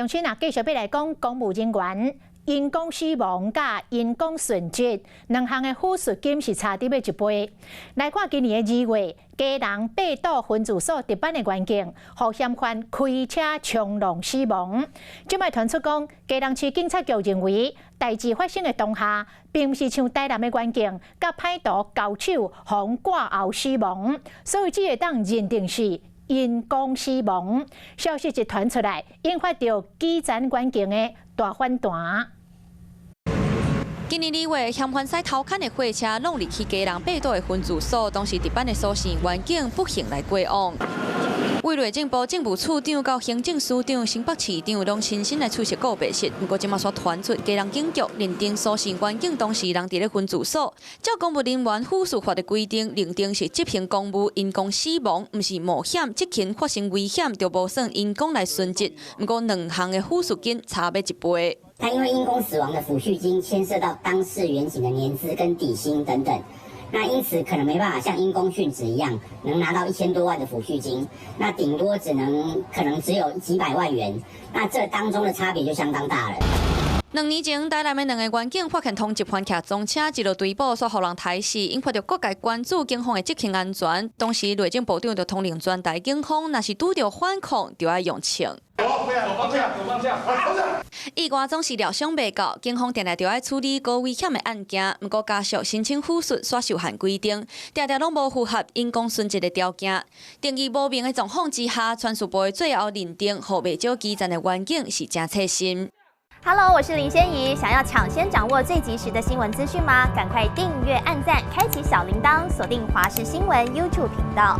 用先啊，繼續欲來講公務人員因公死亡佮因公殉職兩項的撫恤金是差佇欲一倍。來看今年的2月，基隆八堵分駐所值班的員警，予嫌犯開車衝撞死亡。這擺傳出講，基隆市警察局認為，代誌發生的當下，並毋是像台南的員警佮歹徒交手，予割喉死亡，所以只會當認定是因公死亡。消息一傳出來，引發著基層員警的大反彈。今年2月，嫌犯駛偷牽的貨車挵入去基隆八堵的分駐所，當時值班的蘇姓員警不幸來過往。為內政部政務處長到行政司長、新北市長攏親身來出席告別式。毋過這馬煞傳出基隆警局認定蘇姓員警當時人佇咧分駐所，照公務人員撫恤法的規定，認定是執行公務因公死亡，毋是冒險執勤發生危險，就無算因公來殉職。毋過兩項的撫恤金差欲一倍。那因為因公死亡的撫恤金牽涉到當事員警的年資跟底薪等等，那因此可能沒辦法像因公殉職一樣能拿到1000多萬的撫恤金，那頂多只能可能只有幾百萬元，那這當中的差別就相當大了。2年前，台南的兩個員警發現通緝犯騎贓車一路追捕，煞予人刣死，引發著各界關注警方的執勤安全。當時內政部長就通令全台警方，若是拄著反抗，就愛用槍。意外總是料想袂到，警方定定著愛處理高危險的案件，毋過家屬申請撫恤煞受限規定，定定攏無符合因公殉職的條件。定義無明的狀況之下，傳事部的最後認定，予袂少基層的員警是誠切身。 Hello，我是林仙怡。想要搶先掌握最及時的新聞資訊嗎？趕快訂閱、按讚、開啟小鈴鐺，鎖定華視新聞 YouTube 頻道。